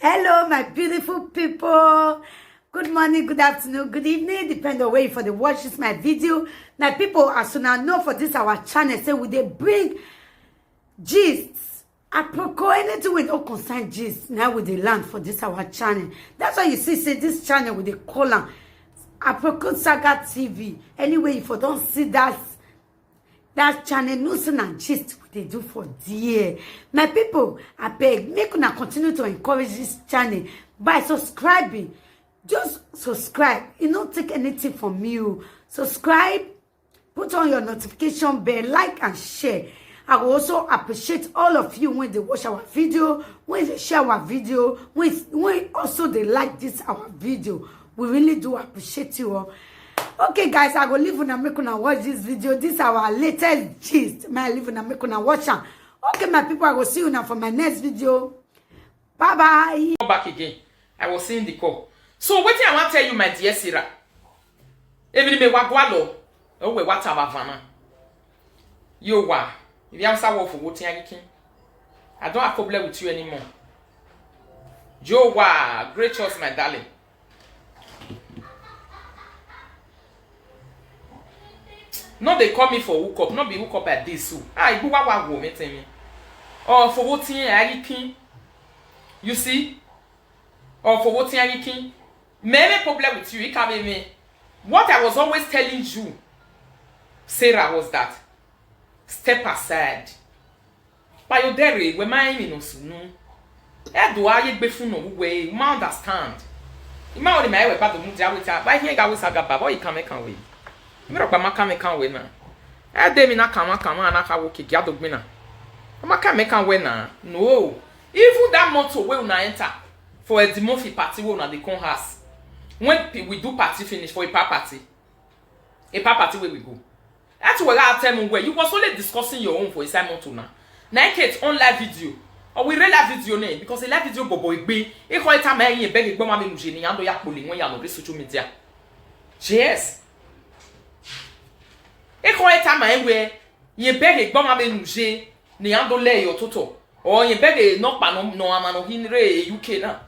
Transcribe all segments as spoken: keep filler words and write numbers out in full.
Hello, my beautiful people. Good morning, good afternoon, good evening, depend on where you for the watch this my video. My people, as soon as know for this our channel, say we dey bring gist. Aproko, anything we don't concern gist, now we dey land for this our channel. That's why you see, say this channel we dey call am Aproko Saga T V. Anyway, if you don't see that that channel, no sin and gist we dey do for there. My people, I beg, make una continue to encourage this channel by subscribing. Just subscribe. You don't take anything from you. Subscribe, put on your notification bell, like and share. I will also appreciate all of you when they watch our video, when they share our video, when, when also they like this our video. We really do appreciate you all. Okay, guys, I go leave una make una watch this video. This our latest gist. My leave una make una watch am. Okay, my people, I go see you now for my next video. Bye bye. Come back again. I was seeing the call. So wetin I wan tell you, my dear Sarah. Even me wa gwalo. Oh, we what have a vana. You wa. If you answer what for what you king. I don't have problem with you anymore. Joe wa, great choice, my darling. No, they call me for hook up. No be hook up like this. So I go wa wa go me tell me. Oh, for what you king. You see? Or for what you king. Me me problem with you. It can be me. What I was always telling you, Sarah, was that step aside. But you dare we my me no sunu. E do aye gbe fun no we ma understand. Ima ori my we ba do mu dia we ta. Ba here ga we saga ba boy, come can we. Me ro pa ma come can we na. E de mi na kama kama na ka wo ke gia do gbe na. Ma ka me can we na. No. Even that motor wey una enter for Eddie Murphy party wey una dey come house. When pe- we do party finish for a pa party. A pa party wey we go. That's where I tell me where you was only discussing your own for inside motor now. Na Kate on live video. Or we real live video name because a live video bobo igbe. E ko eta me yin be gbe ma me nuje ni ando ya poli when ya no social media. Yes. E ko eta me we ye be gbe ma me nuje ni ando le yo toto. Or ye be no pa no no ama no hinre U K na.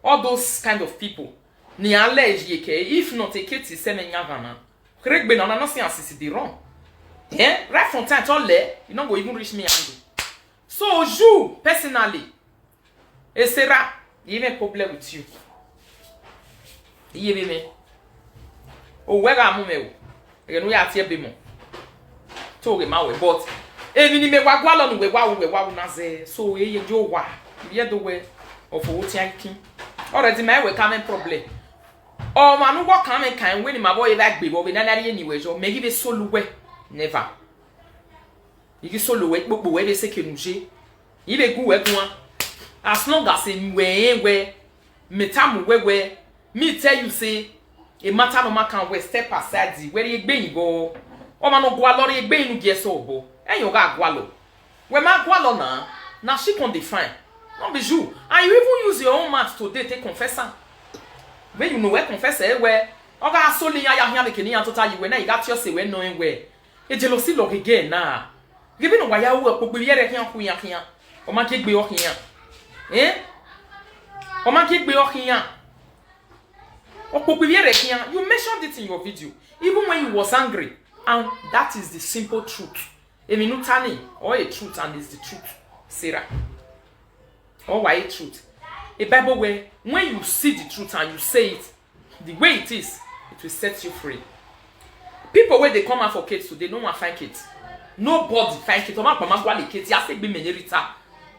All those kind of people. Ni ale ye ke if not a Kate se me nyagana. Kregbe na na no see as e dey run. Eh? Right from time to le, you no go even reach me angry. So you personally, Esera, you may problem with you. You be me. Oh, where am I? You know ya tie be mo. To ge ma we, but emi ni me wa gwa lo nu we wa we wa na ze. So e ye jo wa. Ye do we. Ofo wo ti ankin. Already my we coming problem. Oh, man, what coming kind when my boy like be boy na na ye ni we jo. Me give a solo we. Never. You give solo we, but we be say ke nuje. You be good we. As long as in we we me tamu we we. Me tell you say a matter no man can we step aside the where you be go. Oh, man, no gwa lo ye be nu ge so bo. And you ga gwa lo. We ma gwa lo na. Na she can define. No be you. And you even use your own mouth today take confess am. When you know where confess eh where. Oga soli ya ya hia me kini ya tota you we na you got your say we no we. E jealousy lo again na. Give no wa ya wo ko gbe yere hia ku ya hia. O ma ke gbe o hia. Eh? O ma ke gbe o hia. O ko gbe yere hia. You mentioned it in your video. Even when you was angry. And that is the simple truth. Emi nu tani or a truth and is the truth. Sarah. Or why a truth? A Bible where when you see the truth and you say it the way it is, it will set you free. People where they come out for Kate today, no one find Kate. Nobody find Kate. Oma pa magwale Kate. Ya say be me Rita.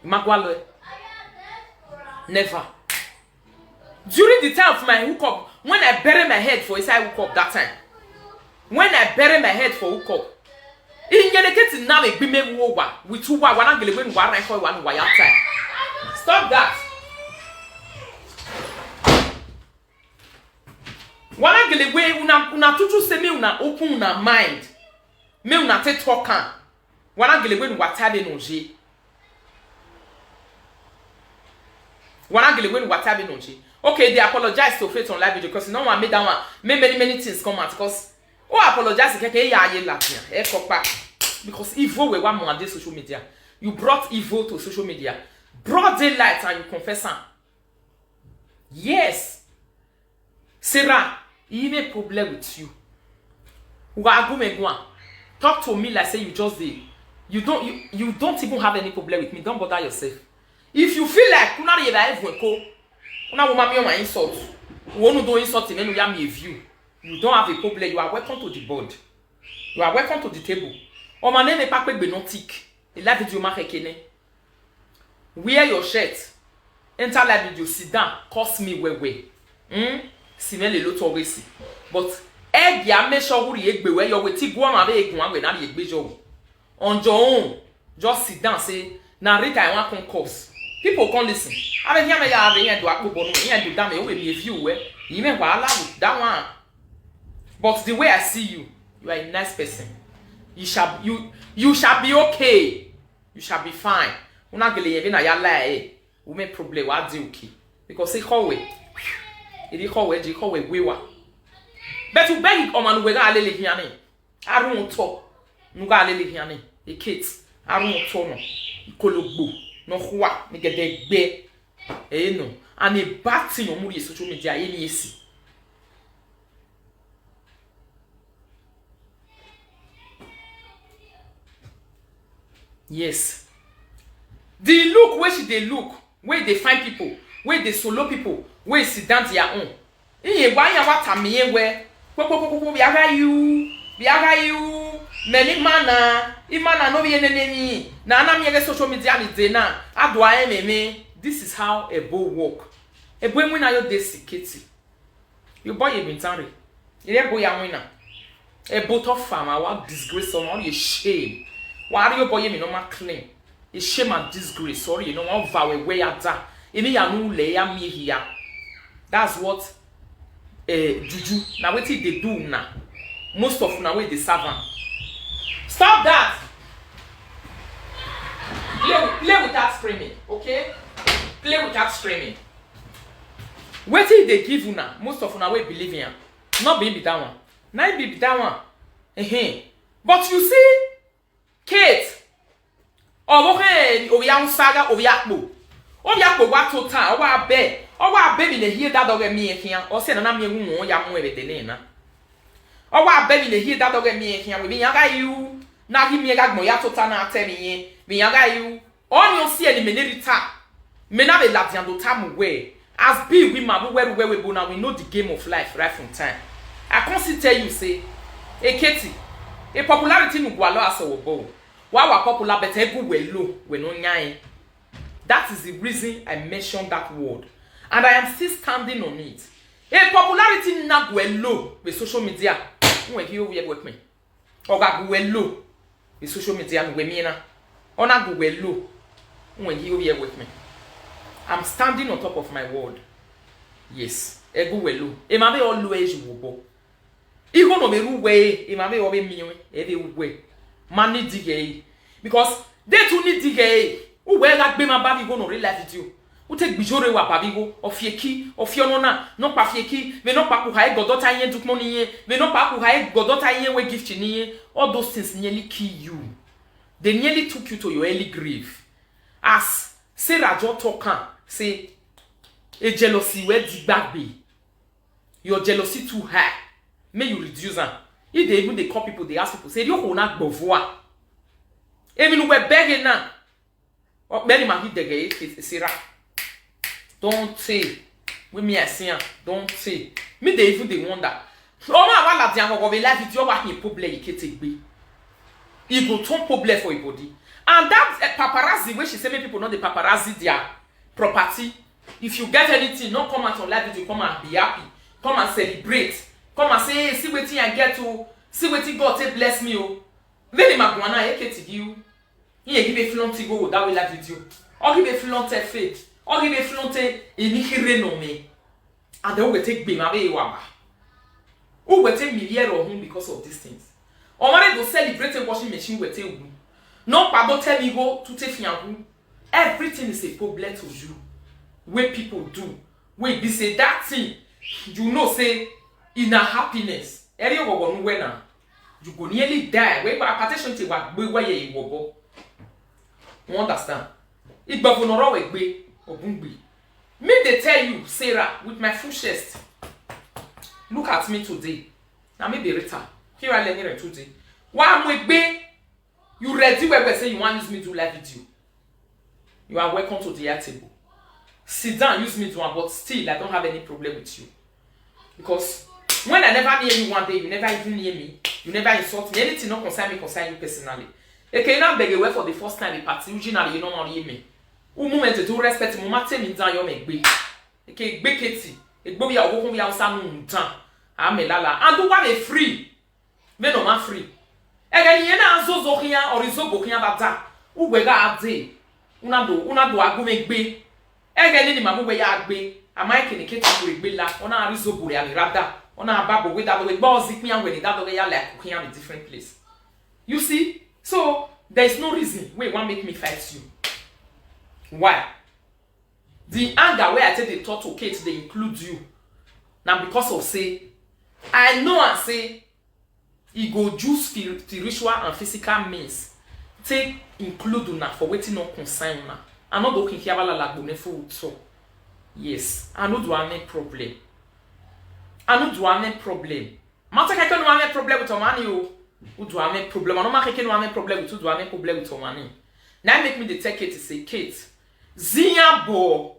Magwale. Never. During the time of my hookup, when I bury my head for inside hookup that time, when I bury my head for hookup, in Yeneketi now a be me wo wa with two wa wana gele when wa right for one wa ya time. Stop that. Wana gele we una una tutu say me una open una mind. Me una take talk am. Wana gele when wa tabe no je. Wana gele when wa tabe no je. Okay, they apologize to Faith on live video because no one made that one. Many many many things come out because oh apologize keke ya ye latin e kopa because evil we wa mo on this social media. You brought evil to social media. Broad daylight and you confess am. Yes. Sarah, e even problem with you. Uga agume gwan. Talk to me like say you just dey. You don't you, you don't even have any problem with me. Don't bother yourself. If you feel like una dey even ko, una woman me on my insult. Wonu do insult me, no ya me view. You don't have a problem. You are welcome to the board. You are welcome to the table. Oma ne me pakpe gbe no tick. E live video ma kekene. Wear your shirt. Enter live video, sit down, curse me well well. Hmm? Smell a lot of racy. But egg ya make sure who egbe where your way ti go ma be egun agbe na egbe jo. On your own, just sit down, say, na Rita I want come curse. People come listen. I mean, here me ya, here do akpo bonu, here do dame, we me view we. You mean wahala with that one. But the way I see you, you are a nice person. You shall you you shall be okay. You shall be fine. Una gele yebe na ya lie. Women problem wa di okay. Because e kowe. E di kowe, di kowe wewa. But you beg o man we ga lele hiani. Arun to. Nu ga lele hiani. E Kate. Arun to no. Ikologbo. No huwa. Ni gede gbe. Eh no. And a bad thing on social media. Any esi. Yes. The look wey she dey look, wey dey find people, wey dey solo people, wey sit down their own. Iye wa ya wa ta mi ye we. Kpokpokpokpo bi aga you, bi aga you. Many mana, imana no bi enemy. Na ana mi social media ni dey na. Adwa ememe. This is how a bull work. A bull when I dey sikiti. You boy you been tanry. You boy ya wina. A boat of farmer, what disgrace on all your shame. Why are you boy me no ma claim? A shame and disgrace, sorry, you know, one vow where ya da. Any ya no lay ya me here. That's what uh, juju. Now what they do now? Most of now where they serve am. Stop that. Play, play without screaming, okay? Play without screaming. Wetin e dey give una? Most of una wey believe in am, no be be that one. Na im be be that one. Ehem. But you see, Kate, ọwọ he oya nsaga oya kpo. Oya kpo wa to ta, owa be. Owa be mi ne hie da doge mi ekian. O se na na mi ewu mo ya mo ebe de ne na. Owa be mi ne hie da doge mi ekian. We bi yan ga you. Na gi mi ga gmo ya to ta na te mi yen. Mi yan ga you. Only you see any menerita. Me na be ladian do tamu we. As be we ma we we we we bona, we know the game of life right from time. I can't still tell you say, hey Katie, a popularity no gwalo aso wo bo. Why wa popular but egu we low, we no nyai. That is the reason I mentioned that word. And I am still standing on it. A popularity na gwe low with social media. When you wear with me. Oga gwe low with social media and we mina. Ona gwe low. When you wear with me. I'm standing on top of my word. Yes. Egu we low. E ma be all low as you wo bo. Igo no be ru we, e ma be obe mi we, e be we. Man ni dige. Because they too ni dige. U we ga gbe ma ba mi go no real life video. U take bijore wa ba mi go. Ofieki, ofionona, no pa fieki. Me no pa ku ha e godota yen dukmo ni yen. Me no pa ku ha e godota yen we gift ni yen. All those things nearly kill you. They nearly took you to your early grave. As Sarah just talk am, say, a jealousy where the back be. Your jealousy too high. May you reduce am. If they even they call people, they ask people, say, you go na gbovoa. Even we begging now. Oh, many man hit the gay, Sarah. Don't say. When me I see am, don't say. Me they even they wonder. Oh my, wala dia go be life with your working problem you can't take be. You go turn problem for your body. And that uh, paparazzi, when she say many people know the paparazzi their property. If you get anything, no come out on live video, come and be happy. Come and celebrate. Come and say, hey, see wetin I get to, see wetin God take bless me. Oh. Really, Magwana, A K T V, you. He give a flaunt go that way live video. Or give a flaunt a faith. Or give a flaunt a in no me. And then we take be my way wama. Who will take me here or home because of these things? Or mare go celebrate a washing machine will take who? No pabo tell me go to take fiangu. Everything is a problem to you. Where people do. Wait, be say that thing. You know say in a happiness. Eri ogogo nu we na. You go nearly die. Wait, but hypertension te wa gbe we ye iwobo. You understand? Igbo no ro we gbe obungbe. Me dey tell you, Sarah, with my full chest. Look at me today. Na me be Rita. Here I learn today. Why am I gbe? You ready well well say you wan use me do live video. You are welcome to the table. Sit down, use me do am, but still I don't have any problem with you. Because when I never near you one day, you never even near me, you never insult me. Anything no concern me, concern you personally. Eke na beg away for the first time in party, originally you no wan hear me. U moment to respect mo ma tell me down your me gbe. Eke gbe keti. Egbo ya ogo ya usa nu down. Amelala. And do what a free. Me no man free. Ege ni na zozo here or izobo here bata. Ugwe ga ade. Una do, una do agu me gbe. Ege ni ni mamu we ya gbe. Ama eke ni keti gbe gbe la. Ona ari zobo re ami rada. Ona ababo we da we gbo zi kpian we ni da do we ya like here in different place. You see? So there is no reason we wan make me fight you. Why? The anger wey I take dey talk to Kate dey include you. Na because of say I know am say e go use spir- spiritual and physical means take include una for wetin no concern una. I no go kinki abalala gbone for uto. Yes, I no do any problem. I no do any problem. Ma take no any problem with Omani o. U do any problem. I no ma take no any problem with u do any problem with Omani. Now make me dey take it to say Kate. Zinya bo.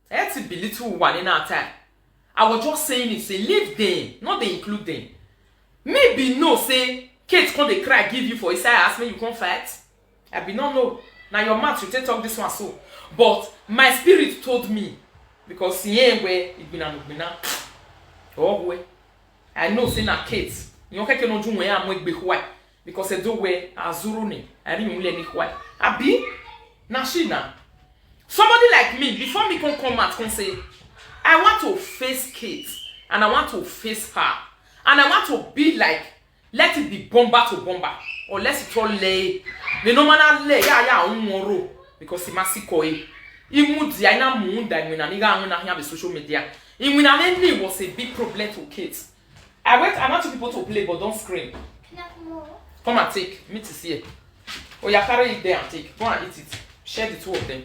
Eti be little one in our time. I was just saying it, say leave them, not dey include them. Me be know say Kate come dey cry give you for inside house, make you come fight. I be no know. Na your mouth you take talk this one so. But my spirit told me, because yeah, where it been and been now. Oh, where I know say na Kate. You can't no do where I'm with be why. Because I do where Azuru ni. I didn't let me why. Abi? Na she na. Somebody like me, before me come come out, come say, I want to face Kate, and I want to face her, and I want to be like, let it be bomber to bomber, or let it all lay. Me no man lay, ya ya unworo, because he must see koi. He moved the aina munda when I nigga on here social media. He when I was a big problem to Kate. I went, I want you people to play, but don't scream. Come and take. Meat is here. Oh, you carry it there and take. Go and eat it. Share the two of them.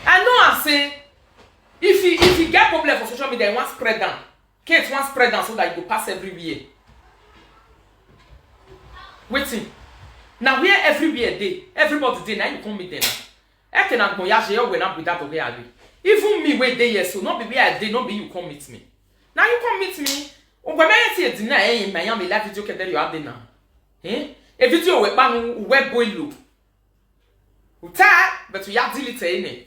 I know I say, if you if you get problem for social media, you want spread down. Kate want spread down so that you go pass everywhere. Waiting. Now where everywhere dey, everybody dey, now you come meet them. Eke na gbon ya je owe na buda to where I dey. Even me wey dey here so, no be where I dey, no be you come meet me. Now you come meet me. Ogwe me ti e deny eh, my yam live video kedere you are there now. Eh? A video we panu we boy lo. Uta, but we are delete ene.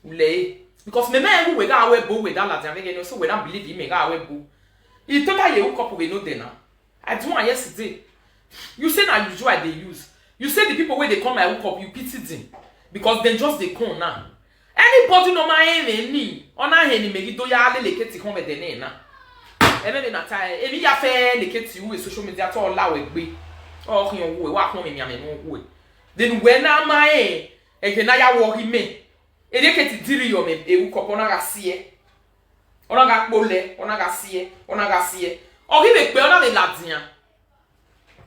Ule. Because me me we ga we bo we da la dia me so we don't believe him ga we bo. He told her you couple we no dey now. I do one yesterday. You say na you I dey use. You say the people wey dey come my hook up, you pity them because dem just dey come now. Anybody no mind any, ona any megi do ya lele keti come with the name now. Eme me na tai, emi ya fe le keti u social media to la we gbe. O kin wo wa kun mi ame no wo. Then when na my e ke na ya wo hi me. E de keti diri yo me e hook up ona ga sie. Ona ga pole, ona ga sie, ona ga sie. O hi me pe ona me ladian.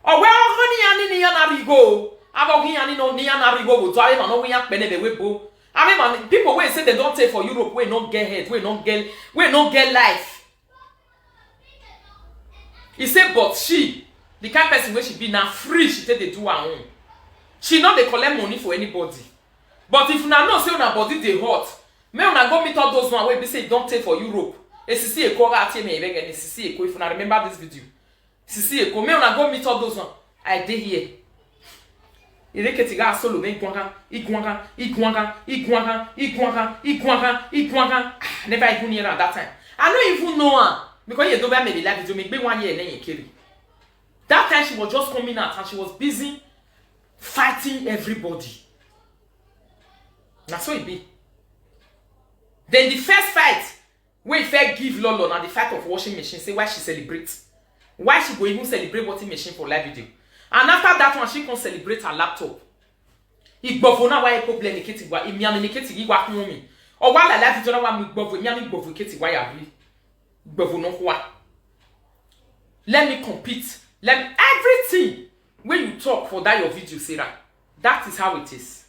Owe ogo ni ya ni ni ya na rigo. Abo gi ya ni no ni ya na rigo bo to ave man no we ya pe ne be we bo. Ave man people wey say they don't take for Europe, wey no get head, wey no get wey no get life. He say but she, the kind person wey she be na free she take dey do her own. She no dey collect money for anybody. But if una know say una body dey hot, make una go meet all those one wey be say e don take for Europe. Esisi Eko ga ati eme ebege ni Sisi Eko if una remember this video. Sisi Eko, me una go meet all those one. I dey here. Ireketi ga solo me igwanga, igwanga, igwanga, igwanga, igwanga, igwanga, igwanga. Ah, never even hear am that time. I no even know am because you don't maybe like video me be one year and then you carry. That time she was just coming out and she was busy fighting everybody. Na so e be. Then the first fight wey e first give Lolo na the fight of washing machine, say why she celebrate, why she go even celebrate washing machine for live video. And after that one she come celebrate her laptop. Igbofo na why problem keti wa imi ami keti gi wa kun mi. O wa la live video na wa mi gbofo mi ami gbofo keti wa ya ri. Gbofo no kwa. Let me compete. Let me, everything when you talk for that your video, Sarah, that is how it is.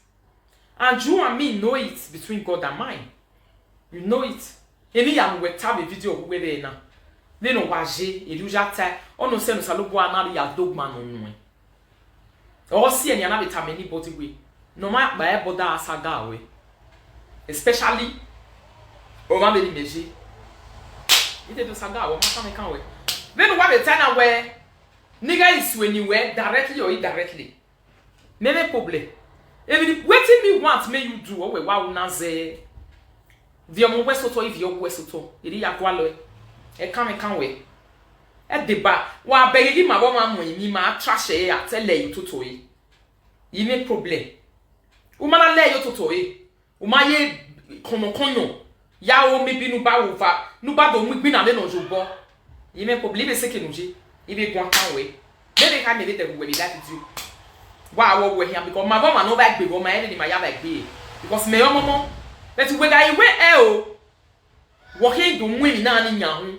And you and me know it between God and mine. You know it. Eni ya mu weta be video gu webe na. Ni no waje, eri uja ta, ono se no salobu anari ya dogma no nwe. Or si eni ana be ta many body way. No ma ba e boda asaga we. Especially o ma be ni meji. Ite do saga we, ma ta me kan we. Then wa be ta na we. Nigga is when you were directly or indirectly. Meme problem. Even wetin me want make you do, owe wa una ze. Vio mo wesoto, ivio wesoto. Iri ya gwalo. E kan me kan we. E deba. Wa begi ma bo ma mo mi ma trash e ya tele you toto e. Ime problem. Uma na le you toto e. Uma ye kono kono. Ya o mi bi nu ba wo va. Nu ba do mu gbi na me no jo bo. Ime problem, ibe se ke nu je. Ibe gwan kan we. Bebe ka me be te we bi that video. Wa wo we here because ma bo ma no ba gbe bo ma e ni ma ya ba gbe. Because me yo momo. But we ga iwe e o. Wo he do mu mi na ni nya hu.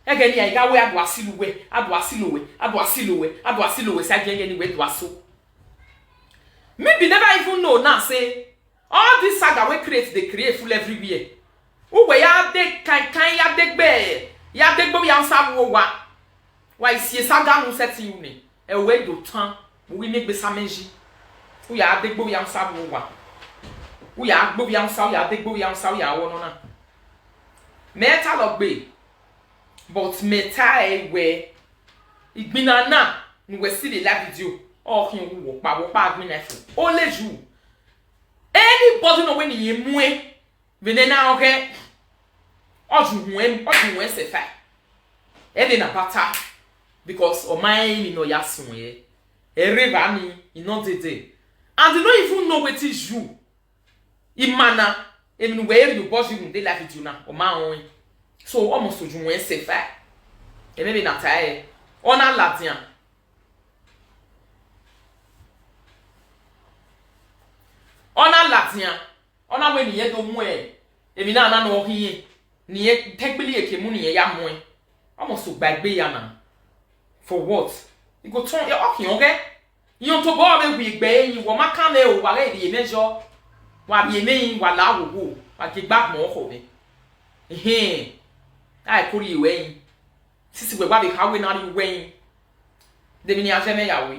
E ga ni ai ga we adu asilu we, adu asilu we, adu asilu we, adu asilu we, sa je ni we do aso. Me be never even know now say all this saga we create, they create full everywhere. Uwe ya de kan kan ya de gbe, ya de gbo ya sa wo wa. Wa isi saga nu set you ni. E we do tan, mo wi me gbe sa meji. U ya de gbo ya sa wo wa. U ya gbo ya sa, u ya de gbo ya sa, u ya wo no na. Me ta lo gbe. But me ta e we. Igbina na, nu we si le la video. O kin wu wo pa, wo pa gbina fu. Only you. Anybody no we ni ye mu e. Vene na oge. Oju hu em, oju hu em se fa. E de na bata. Because o ma e ni no ya sun e. E re ba mi, e no de de. And you no even know wetin you. Imana, emi nu we e ri no boji gun de la video na, o ma on. So, almost oju hu em se fa. E me be na ta e. Ona ladian. Ona ladian. Ona we ni ye do mu e. Emi na na no hi e. Ni ye tegbili ye ke mu ni ye ya mu e. Almost o gbagbe ya na. For what? You go turn your okin oge. Yon to bo be wi gbe yin wo ma kan le o wa re ri mejo. Wa ri me yin wa la wo wo. Wa ke gba mo ko be. Ehe. Ai ko ri we yin. Sisi we wa be ka we na ri we yin. De mi ni aje me ya we.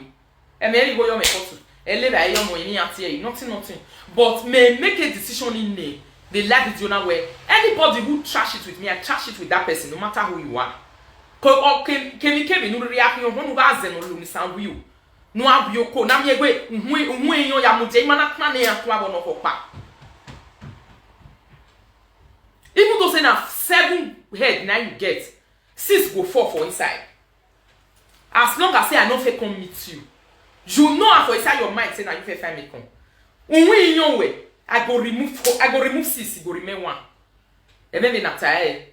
E me ri go yo me kotu. E le ba yo mo ni ati e nothing nothing. But me make a decision in me. The life is na way. Anybody who trash it with me, I trash it with that person, no matter who you are. Ko o ke ke mi ke mi nu ri akin ho nu ga ze no lu ni san wi o. Nu a wi o ko na mi egbe uhun uhun eyan ya mu je imana kan ne ya kwa bo no ko pa. Even though say na seven head na you get, six go fall for inside. As long as say I no fit come meet you, you know am for inside your mind say na you fit find me come. Unwi iyan we, I go remove fo- I go remove six, e go remain one. Ebe me na ta e.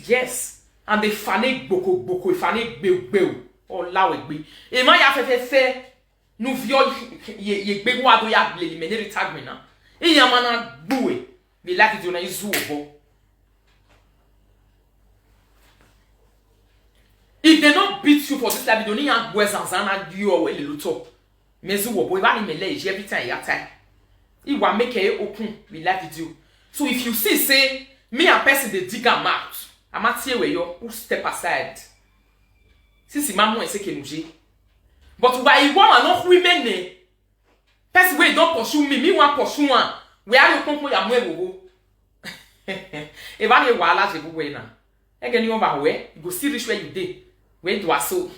Yes. And the fane gboko gboko, fane gbe gbe o. O la we gbe. E ma ya fe fe fe. Nu vio ye ye gbe wa do ya ble me ne ri tag me na. Iyan ma na gbu e. Me like it na izu obo. If they no beat you for this life, they don't need to go and zan and you or a little. Mezu wo boy, wani me le every time ya time. Iwa make a open me live video. So if you see say me and person they dig am out, I'm at here where you who step aside. Since my mom is a kenuje. But why you want not women ne? Person wey don pursue me, me wan pursue am. Where are you come ya mo ewo? If I dey wahala je bu we na. Ege ni o ba we, you go see reach where you dey. Where do I so?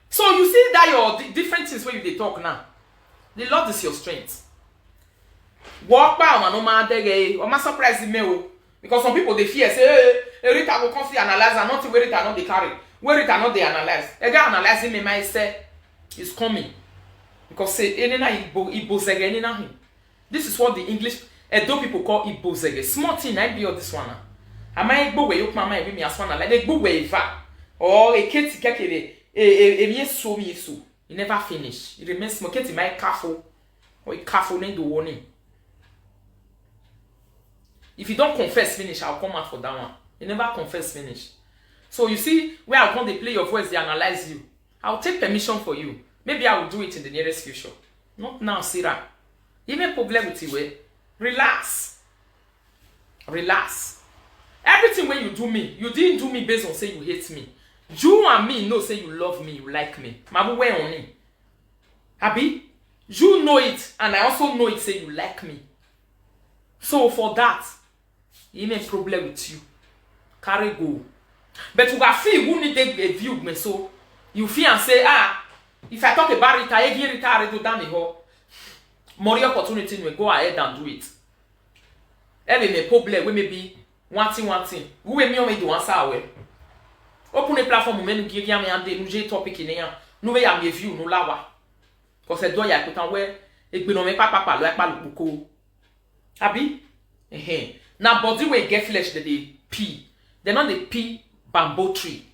So you see that your di- different things where you dey talk now. The Lord is your strength. Walk by on no man dege, o ma surprise me o. Because some people they fear say, hey, hey, Rita go come see analyze and nothing where Rita not dey carry. Where Rita not dey analyze. Ege analyzing me myself is coming. Because say any na ibo ibo zege any na him. This is what the English Edo people call ibo zege. Small thing I be all this one. Am I igbo we yok mama we me as one like igbo we va. Or a keti kekere e e e me so me so. You never finish. It remains small. Keti my kafo. Or a kafo ne do warning. If you don't confess finish, I'll come out for that one. You never confess finish. So you see where I come dey play your voice, they analyze you. I'll take permission for you. Maybe I will do it in the nearest future. Not now, Sarah. You make problem with Iwe. Relax. Relax. Everything when you do me, you didn't do me based on say you hate me. You and me know say you love me, you like me. Mabu we on it. Abi, you know it, and I also know it say you like me. So for that, e make problem with you. Carry go. But you got feel who need a view me so you feel and say, ah, if I talk about Rita, Egi Rita Redo Dami ho. More opportunity we go ahead and do it. Every me problem we may be one thing, one thing. Who we me only do answer away. Open a platform menu give me and then uje topic in here. No way am view no lawa. Cause I do ya put away. It be no me papa papa lo pa lukuko. Abi? Eh. Now body we get flesh that they pee. They not the pee bamboo tree.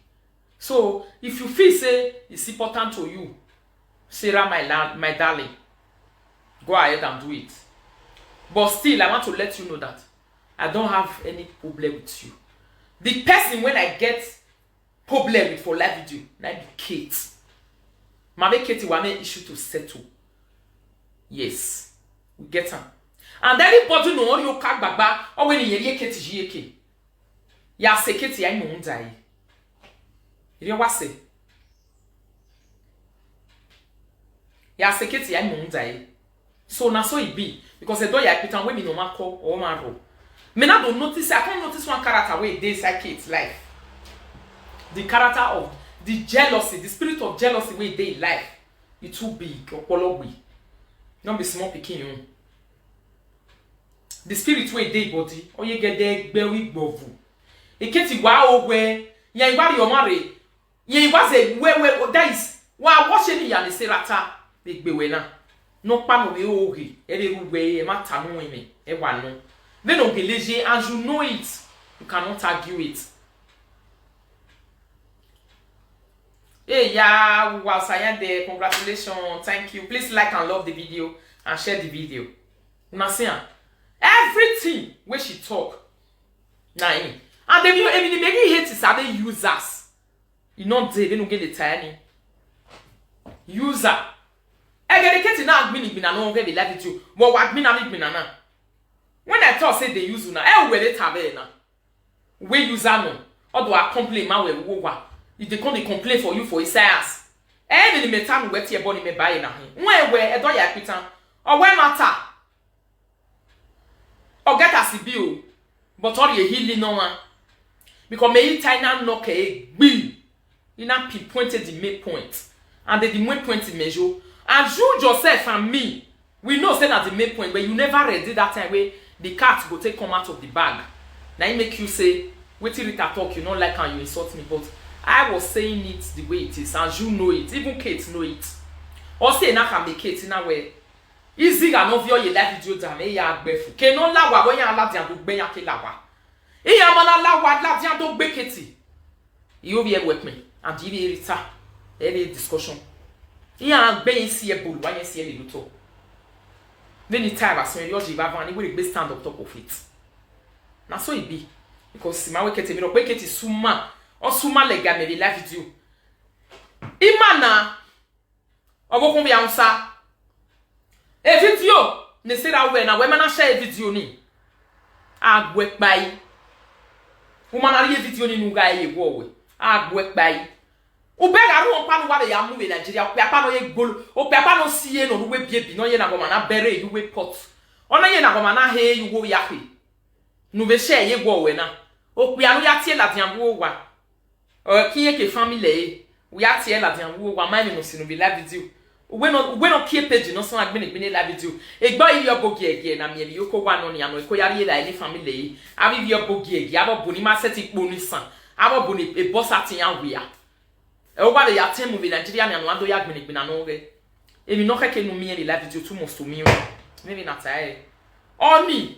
So if you feel say it's important to you, Sarah, my la- my darling, go ahead and do it. But still, I want to let you know that I don't have any problem with you. The person when I get problem with for live video, na be Kate. Mama Kate wa me issue to settle. Yes, we get am. And anybody no ori oka gbagba, or when you hear Kate G A K. Ya se Kate ya mo ndai. You know what say? Ya se Kate ya mo ndai. So na so it be because the door ya put am wey me no man call or man roll. Me na don't notice. I can't notice one character wey dey inside Kate's life. The character of the jealousy, the spirit of jealousy wey dey in life, e too big. Opologbe, no be small pikin you. The spirit wey dey body, oye gede gbewi gbovu. Eketi wa owe, ya iwari omare, ye was a way way that is why watching me and the serata big be wena. No pano we ohi every way e matanu me e wano. They don't believe and you know it. You cannot argue it. Hey, yeah, we was there. Congratulations, thank you. Please like and love the video and share the video. Una see am. Everything wey she talk, na him. And dem you even make hate is other users. You know they don't get the tiny user. I get the Katie now admin been an over the live video. But what admin and been now? When I talk say they use una, I will it have na. We user no. Although I complain my way over. If they come they complain for you for his ass. Any the metan wet your body me buy na him. When where a door ya pitan. Or where matter? Or get as e be o. But all your healing no one. Because me time now knock a gbi. You now pinpointed the main point. And the, the main point in measure. And you yourself and me, we know say that the main point, but you never read it that time where the cat go take come out of the bag. Now it make you say, wetin Rita talk, you no like and you insult me. But I was saying it the way it is, and you know it. Even Kate know it. Or say na can be Kate in a way. Easy ga no vio ye live video da me ya gbefu. Ke no la wa wo ya la dia do gbe ya ke la wa. Iya mana la wa la dia do gbe Kate. You be work me and you be Rita. Every discussion. Iya gbe yin si e bolu wa yin si e le luto. Then the time as when you ji ba van we be stand up top of it. Na so it be. Because si ma we Kate mi ro pe Kate suma. O suma le ga me the live video. Imana. Obo kun bi ansa. E video ni se ra we na we mana share e video ni. Agwe pai. Uma na ri e video ni nu ga ye wo we. Agwe pai. U be ga ru on panu wa be ya mu be Nigeria. U pe apanu ye gbolu. U pe apanu si ye no nu we biebi no ye na go mana bere you we pot. Ona ye na go mana he you wo ya he. Nu be share ye wo we na. U pe anu ya tie la dian wo wa. Or kiye ke family e. We are tie la dian wo wa mai no sinu be live video. We no we no kie page no so agbene gbene live video. Egbo yi yo bogi ege na mi ebi yoko wa no ni ano eko yari la any family e. Abi bi yo bogi ege abo boni ma seti poni san. Abo boni e boss ati ya we ya. E o wa le ya temu be Nigeria ni ano ando ya gbene gbene no ge. Emi no keke nu mi e live video too much to me. Maybe na tie. Oni.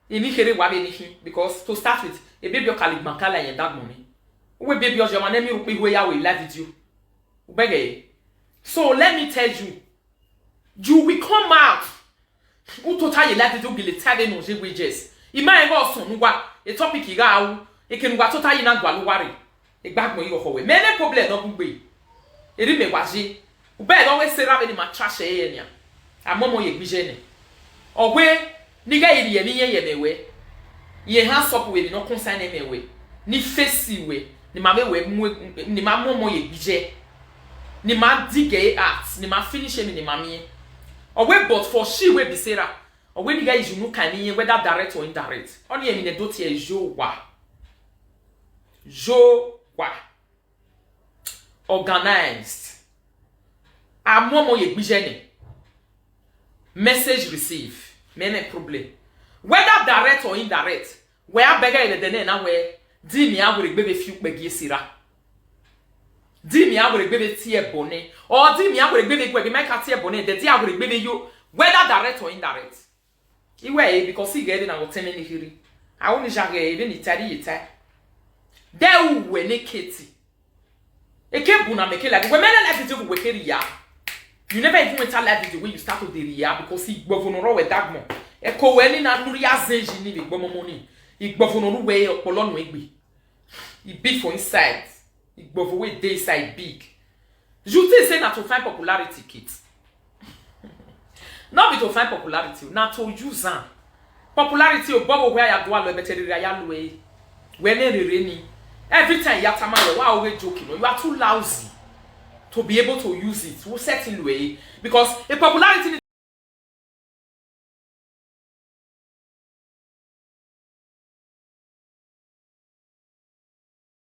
Emi here wa be ni hin because to start with, a baby o kali gbankala yen dagmo ni. We baby o jama na mi ru pe we ya we live video. Ubege. So let me tell you, you will come out. U to ta ye live video gele ta de no je wages. Ima e go sun wa e topic ga u. E ke nu wa to ta ye na gwa lu ware. E gbagmo yi ho we. Me ne problem no gbe. Eri me wa je. Ube do we se ra be ni ma trash e ye ni a. Amomo ye gbije ni. Owe, nigga, iri ye ni ye ye me we. Ye hands up we, ni no concern me we. Ni face we, ni ma me we, ni ma mo mo ye bije. Ni ma dig ye art, ni ma finish me, ni ma me. Owe, but for she we be Sarah. Owe, nigga, is you no can ye, whether direct or indirect. Only ye mi ne do tie jo wa. Jo wa. Organized. Amomo ye gbijeni. Message receive. Meme problem. Whether direct or indirect, we abega ile dene na we. Di mi awere gbebe fiu pegi esira. Di mi awere gbebe tie bone. Or di mi awere gbebe gwe bi maika tie bone. De di awere gbebe yo. Whether direct or indirect. Iwe e, because he get na go teme ni hiri. I only jage even itari itai. De uwe ne keti. Eke buna meke like we mele live video we keri ya. You never even enter live video when you start to dey ya, because he gbovono we dagmo. Eko we ni na nuri azenji ni we gbomo moni. He gbovono we opolo nu egbe. He big for inside. He gbovo we dey inside big. You think say na to find popularity, Kate? No be to find popularity, na to use am. Popularity o, bobo where ya do alo, better ya lo e. When e rere ni. Every time ya tamale, why always joking? You are too lousy to be able to use it. Who set in way? Because a popularity